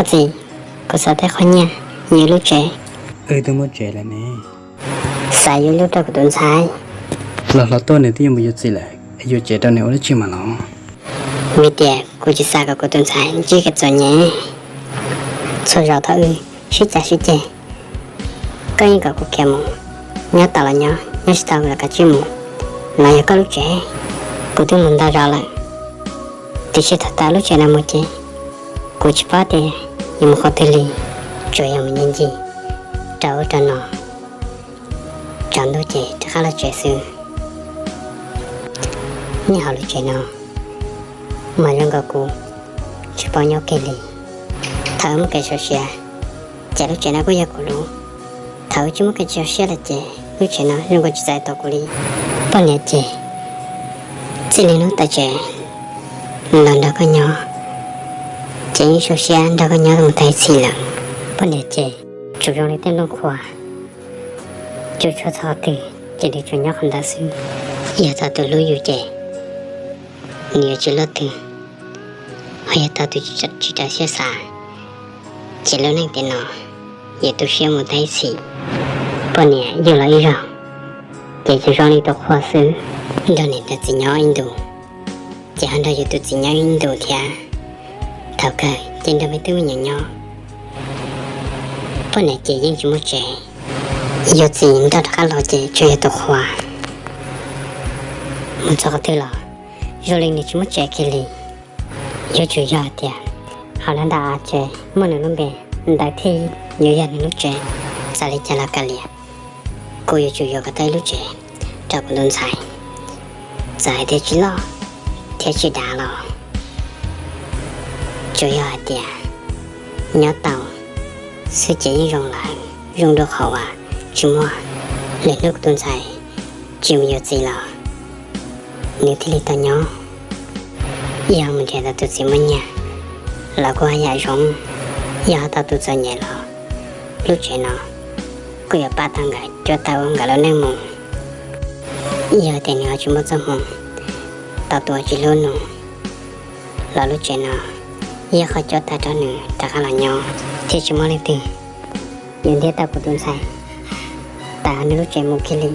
Koj txiv, kuv xav tau qhov nyiaj yuav lub tsev. Wb twb muaj tsev lawm ne. Xav yuav lub rau kuv tus ntxhais. Los hlob tuaj nws twb yuav mus yuav txiv lawm, yuav tsev rau nws ua dab tsi mas los? Vim tias kuv tsis xav kom kuv tus ntxhais ntsib kev txom nyem. Txhua zaus thaum wb sib cav sib ceg, koj yeej kom kuv khiav mus, nyob tau los nyob, nyob tsis tau los kav tsij mus, no yog koj lub tsev. Kuv twb mus ntau zaus lawm, tiam sis thaum tau lub tsev no mus ces kuv tsis paub tias yuav mus qhov twg li, tsuas yog mus ncig ncig rau ub rau no, tsaus ntuj ces rov qab los tsev xwb. Nyob hauv lub tsev no mas zoo nkaus kuv tsis paub nyob kiag li. Thaum muaj kev xyuam xim ces lub tsev no kuj yog kuv lub. Thaum tsis muaj kev xyuam xim lawm ces lub tsev no zoo nkaus tsis txais tos kuv li. Poj niam ces txij li hnub tawm tsev los nrog koj nyob ces yeej xyuam xim nrog koj nyob mus tag ib txhis lawm. Poj niam ces tsuas zoo li tej nplooj qhuav, tsuas tshuav txog qhov twg ces nws tsuas nyob qhov ntawd xwb. Yog tau tus hlub yus ces nws yuav tsis luaj twg, ho yog tau tus tsis raws siab xav ces lub neej tiam no yuav tu siab mus tag ib txhis. Poj niam yug los ib zaug ces tsuas zoo li tus qhua xwb. Nrog niam nrog txiv nyob ib ntus ces ho nrog yus tus txiv nyob ib ntus thiab. Thaum kawg ces nrog me tub me nyuam nyob. Poj niam ces yeej tsis muaj tsev, yog txiv nrog rov qab los ces tsuas yog tus qhua. Mus txog qhov twg los zoo li nws tsis muaj tsev kiag li. Yuav tsum yog hais tias hauv nab nta av tsev muaj nws lub npe ntawd thiaj yuav yog nws lub tsev. Txawm li cas los kav liam, kuv yuav tsum yuav kom tau ib lub tsev rau kuv tus ntxhais. Txawm hais tias tsis loj thiab tsis dav los tsuas yog hais tias nyob tau xwb ces yeej zoo lawm, zoo dua qhov uas tsis muaj. Lwm hnub kuv tus ntxhais tsis mus yuav txiv los nws thiaj li tau nyob. Yog mus nrhiav tau tus txiv muaj nyiaj los kuj haj yam zoo, yog ho tau tus txom nyem los lub tsev no kuj yuav pab tau nkawd cuab tau nkawd lub neej mus. Yog tias nws ho tsis muaj txoj hmoo tau tus uas tsis hlub nws los lub tsev no yog qhov cuab tau rau nws rov qab los nyob, thiaj tsis muaj leej twg yuav ntiab tau kuv tus ntxhais tawm hauv nws lub tsev mus kiag li.